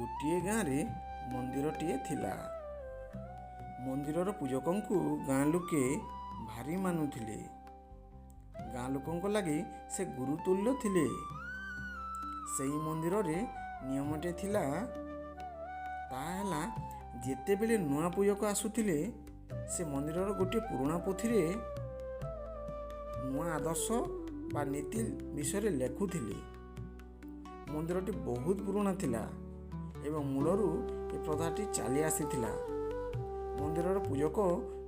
ଗୋଟିଏ ଗାଁରେ ମନ୍ଦିରଟିଏ ଥିଲା। ମନ୍ଦିରର ପୂଜକଙ୍କୁ ଗାଁ ଲୋକେ ଭାରି ମାନୁଥିଲେ। ଗାଁ ଲୋକଙ୍କ ଲାଗି ସେ ଗୁରୁତୁଲ୍ୟ ଥିଲେ। ସେଇ ମନ୍ଦିରରେ ନିୟମଟିଏ ଥିଲା। ତାହା ହେଲା, ଯେତେବେଳେ ନୂଆ ପୂଜକ ଆସୁଥିଲେ, ସେ ମନ୍ଦିରର ଗୋଟିଏ ପୁରୁଣା ପୋଥିରେ ନୂଆ ଆଦର୍ଶ ବା ନୀତି ବିଷୟରେ ଲେଖୁଥିଲେ। ମନ୍ଦିରଟି ବହୁତ ପୁରୁଣା ଥିଲା ଏବଂ ମୂଳରୁ ଏ ପ୍ରଥାଟି ଚାଲି ଆସିଥିଲା। ମନ୍ଦିରର ପୂଜକ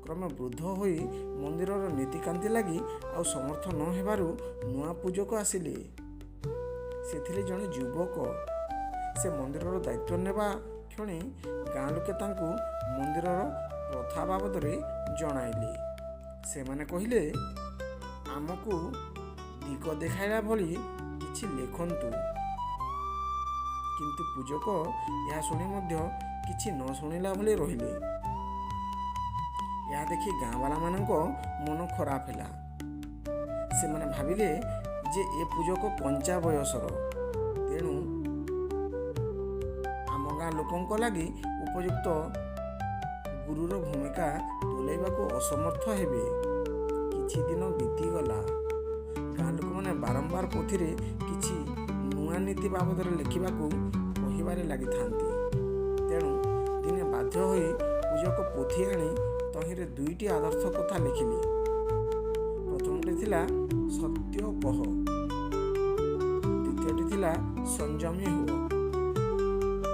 କ୍ରମେ ବୃଦ୍ଧ ହୋଇ ମନ୍ଦିରର ନୀତିକାନ୍ତି ଲାଗି ଆଉ ସମର୍ଥ ନ ହେବାରୁ ନୂଆ ପୂଜକ ଆସିଲେ। ସେ ଥିଲେ ଜଣେ ଯୁବକ। ସେ ମନ୍ଦିରର ଦାୟିତ୍ୱ ନେବା କ୍ଷଣି ଗାଁ ଲୋକେ ତାଙ୍କୁ ମନ୍ଦିରର ପ୍ରଥା ବାବଦରେ ଜଣାଇଲେ। ସେମାନେ କହିଲେ, "ଆମକୁ ଦିଗ ଦେଖାଇଲା ଭଳି କିଛି ଲେଖନ୍ତୁ।" କିନ୍ତୁ ପୂଜକ ଏହା ଶୁଣି ମଧ୍ୟ କିଛି ନ ଶୁଣିଲା ଭଳି ରହିଲେ। ଏହା ଦେଖି ଗାଁବାଲାମାନଙ୍କ ମନ ଖରାପ ହେଲା। ସେମାନେ ଭାବିଲେ ଯେ ଏ ପୂଜକ କଞ୍ଚା ବୟସର, ତେଣୁ ଆମ ଗାଁ ଲୋକଙ୍କ ଲାଗି ଉପଯୁକ୍ତ ଗୁରୁର ଭୂମିକା ତୁଲାଇବାକୁ ଅସମର୍ଥ ହେବେ। କିଛି ଦିନ ବିତିଗଲା। ଗାଁ ଲୋକମାନେ ବାରମ୍ବାର ପୋଥିରେ କିଛି ନୂଆ ନୀତି ବାବଦରେ ଲେଖିବାକୁ କହିବାରେ ଲାଗିଥାନ୍ତି। ତେଣୁ ଦିନେ ବାଧ୍ୟ ହୋଇ ପୂଜକ ପୋଥି ଆଣି ତହିଁରେ ଦୁଇଟି ଆଦର୍ଶ କଥା ଲେଖିଲେ। ପ୍ରଥମଟି ଥିଲା "ସତ୍ୟ କହ", ଦ୍ୱିତୀୟଟି ଥିଲା "ସଂଯମୀ ହୁଅ"।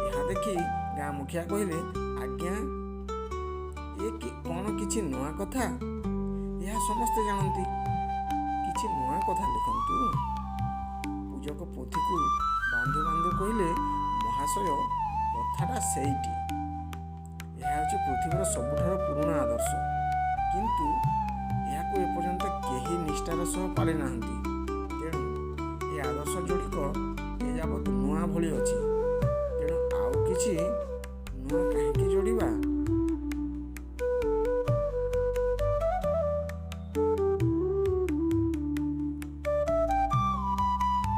ଏହା ଦେଖି ଗାଁ ମୁଖିଆ କହିଲେ, "ଆଜ୍ଞା, ଏ କ'ଣ କିଛି ନୂଆ କଥା? ଏହା ସମସ୍ତେ ଜାଣନ୍ତି। କିଛି ନୂଆ କଥା ଲେଖନ୍ତୁ।" ପୂଜକ ପୋଥିକୁ ବାନ୍ଧୁ ବାନ୍ଧୁ କହିଲେ, "ମହାଶୟ, କଥାଟା ସେଇଟି। ଏହା ହେଉଛି ପୃଥିବୀର ସବୁଠାରୁ ପୁରୁଣା ଆଦର୍ଶ। କିନ୍ତୁ ଏହାକୁ ଏପର୍ଯ୍ୟନ୍ତ କେହି ନିଷ୍ଠାର ସହ ପାଳି ନାହାନ୍ତି। ତେଣୁ ଏ ଆଦର୍ଶ ଯୋଡ଼ିକ ଏଯାବତ୍ ନୂଆ ଭଳି ଅଛି। ତେଣୁ ଆଉ କିଛି ନୂଆ କାହିଁକି ଯୋଡ଼ିବା?"